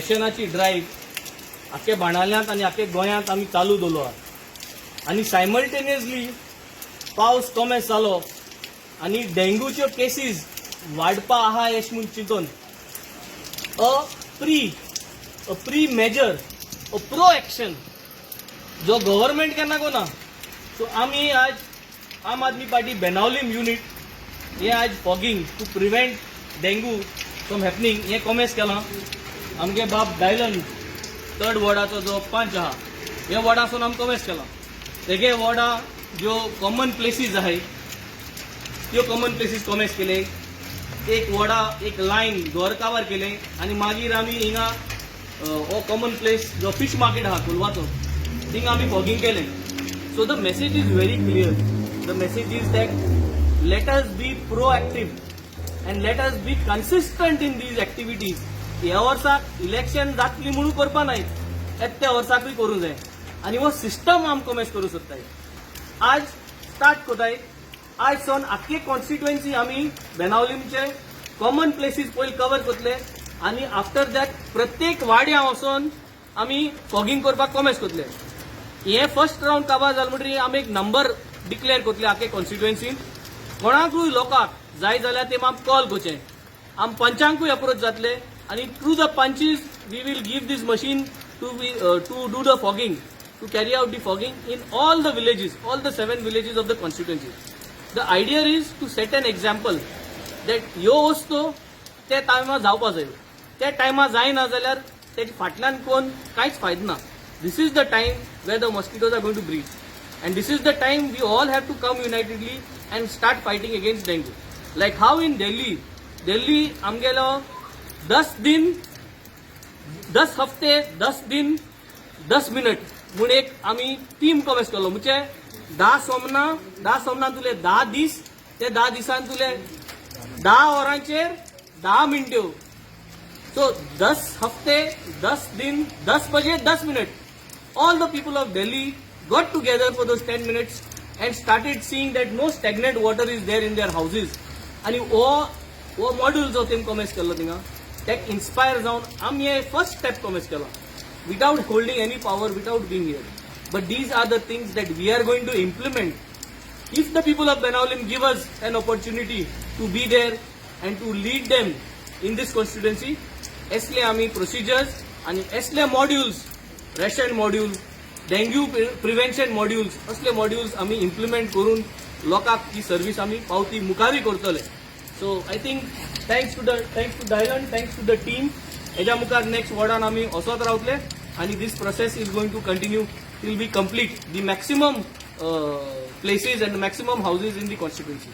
इलेक्शनाची drive आख्खे बाणाल्यांत आनी आख्खे गोंयांत आमी चालू दवरलो आहा आनी सायमल्टेनियसली पावस कमेस जालो आनी डेंग्यूच्यो केसीस वाडपा आहा अशें म्हूण चिंतून a pre measure, a pro action जो गव्हर्मेंट केन्ना कोना, सो आमी आज आम आदमी पार्टी बेनावलीम युनिट हे आज fogging to prevent dengue from happening हें कॉमेस केलां. आमगे बाब डायलन, थर्ड वॉर्डाचो जो पंच आहा, ह्या वॉर्डासून आमी कॉमेस केलां. तेगे वॉर्डा ज्यो कॉमन प्लेसीस आहाय, त्यो कॉमन प्लेसीस कॉमेस केले. एक वॉर्डा एक लायन घर कावर केले आनी मागीर आमी हिंगा हो कॉमन प्लेस जो फिश मार्केट आहा कोलवाचो, थिंगा आमी फॉगिंग केलें. So the message is very clear. The message is that let us be proactive and let us be consistent in these activities. ह्या वर्साक इलेक्शन जातली म्हणून करपा नाय, येत्या वर्साकूय करूंक जाय आनी हो सिस्टम आम कमेस करूंक सोदताय. आज स्टार्ट कोताय. आज सावन आख्खी कॉन्स्टिट्युएन्सी आमी बेनावलीमचे कॉमन प्लेसीस पयलीं कवर करतले आनी आफ्टर that प्रत्येक वाड्या वचोन आमी फॉगिंग करपाक कॉमेस करतले. हे फर्स्ट रावंड काबार जालें म्हणटकीर आमी एक नंबर डिक्लेअर करतले आख्खे कॉन्स्टिट्युएन्सीन. कोणाकूय लोकांक जाय जाल्यार ते आम कॉल करचे. आम पंचांकूय अप्रोच जातले आनी through the panchs we will give this machine to do the fogging, to carry out the fogging in all the villages, all the seven villages of the constituency. The idea is to set an example that ह्यो वस्तू त्या टायमार जावपा जाय. त्या टायमार जायना जाल्यार तेच्या फाटल्यान कोण कांयच फायदो ना. This is the time where the mosquitoes are going to breed and this is the time we all have to come unitedly and start fighting against dengue. Like how in Delhi, Delhi आमगेलो 10 दिन, 10 हफ्ते, 10 दिन 10 minute म्हूण एक आमी team कमेस केलो. म्हणजे 10 सोमना, 10 सोमनान तुले 10 दीस, ते 10 दिसान तुले 10 वरांचेर 10 मिनट्यो. सो 10 हफ्ते, 10 दिन, 10 बजे 10 minute, all the people of Delhi got together for those 10 minutes and started seeing that no stagnant water is there in their houses. आणि हो मॉड्यूल जो तेम कॉमेस केल्लो थिंगा, तेक इन्स्पायर जावन आमी हे फर्स्ट स्टेप कॉमेस केला without holding any power, without being here. But these are the things that we are going to implement if the people of Benaulim give us an opportunity to be there and to lead them in this constituency. असले आमी procedures आणि असले modules, ration module, dengue prevention modules, असले modules आमी implement करून लोकांक ही service आमी पावती मुखारूय करतले. So I think thanks to Dylan, thanks to the team. हेज्या मुखार नेक्स्ट वॉर्डान आमी वचत रावतले आनी this process is going to continue till we complete the maximum places and maximum houses in the constituency.